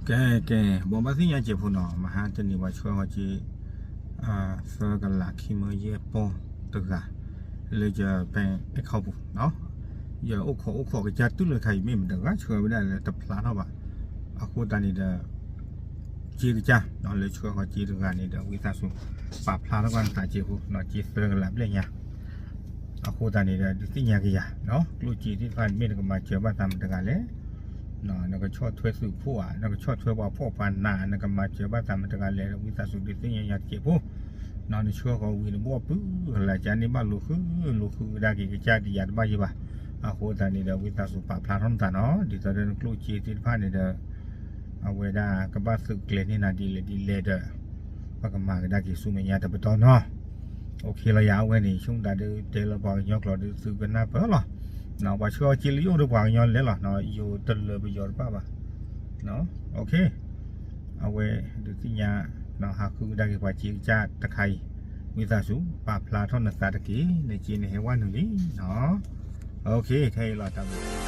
ကဲ ကဲ ဘိးဘၣ်သ့ၣ်ညါစဲးဖိနီၤ, မဟါတနံၤပှၤဆှၢဃီၤက့ၤ သၢကလးခံမၢယဲၢ်ပီၢ်တဂၤ လၢယ bank account ပူၤနီၤ, ယအိၣ်ခိးအိၣ်ခိးကစၢ်တုၤလၢခါအံၤ မ့ၢ်မတဂၤဆှၢဝဲဒၣ်လၢတဖျါထီၣ်ဘၣ်. အဃိသတးန့ၣ်ဒီး စ့ကစၢ် လၢဆှၢဃီၤစ့တဂၤန့ၣ်ဒီး ဝံသးစူၤ ပာ်ဖျါထီၣ်ကွၢ်နသးစဲးဖိနီၤ, စ့သၢကလးဘျဲၣ်ညါ အဃိသတးန့ၣ်ဒီး ဒုးသ့ၣ်ညါက့ၤယၤနီၤ, ကျိၣ်စ့သ့ၣ်တဖၣ်န့ၣ် မ့ၢ်နကမၤစၢၤဘၣ်သးမတဂၤလဲၣ်, နကဆီၣ်ထွဲသုးခိၣ်ဧါ, နကဆီၣ်ထွဲပှၤဖှီၣ်ပှၤနး, နကမၤစၢၤဘၣ်သးမတဂၤလဲၣ်, ဝံသးစူၤဒုးသ့ၣ်ညါယၤတစဲးဖိနီၤ, နဆှၢဃီၤဝံၤနဘီၣ်ပုၢ်ကလးကၢ်န့ၣ် ဘၣ်လိာ်ဃု လိာ်ဃုကဒါက့ၤကစၢ်ဒံးယၤတဘၣ်ယဲဘၣ်. အဃိသတးန့ၣ်ဒီး ဝံသးစူၤပာ်ဖျါထီၣ်နသးနီၤ, ဒ်သိးဒီးနကျိၣ်စ့သ့ၣ်တဖၣ်န့ၣ်ဒီး အဝဲဒၣ်ကဘၣ်သုးကျဲၤန့ၢ်နၤဒ်လဲၣ်ဒ်လဲၣ်ဒီး ပကမၤကဒါက့ၤဆူမဲာ်ညါတပတီၢ်နီၤ. အိၣ်ခ့လီၤယၤ အဝဲန့ၣ် ဆိကမိၣ်သးဒုးတဲလၢပှၤကညီကျိာ်ဒုးသုးကနၢ်ပၢၢ်လီၤ. ပှၤဆှၢအီၤစ့လၢယအိၣ်ဒီးပှၤကညီလဲၤလီၤ, ယိၤတလၢပယီၤတဘၣ်ဘၣ်. အိၣ်ခ့ အဝဲဒုးသ့ၣ်ညါ ဟးဃုကဒါက့ၤပှၤစ့ကစၢ်တခါအံၤ, ဝံသးစူၤ ပာ်ဖျါထီၣ်နသးတက့ၢ်, နစ့န့ၣ်ဟဲဝဲနုာ်လံနီၤ. အိၣ်ခ့ ထဲအံၤလီၤတၢ်